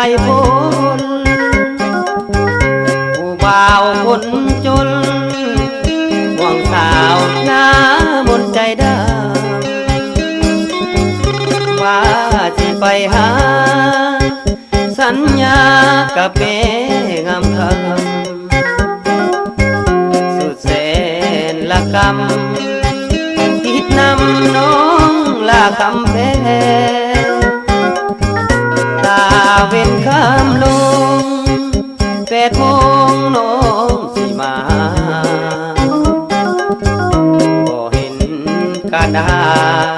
ຍພົ້ນ ຜູ້ບ່າວຄົນຈົນ ຫ່ວງສາວໜ້າມົນໃຈດຳ ວ່າຊິໄປຫາ ສັນຍາກັບແມ່ງາມຄຳ ສຸດແສນລະກຳ ຕິດນຳນ້ອງລາຄຳແພງ ຕາເວັນຄຳລົງ ແປດໂມງນ້ອງຊິມາ ບໍ່ເຫັນການດາ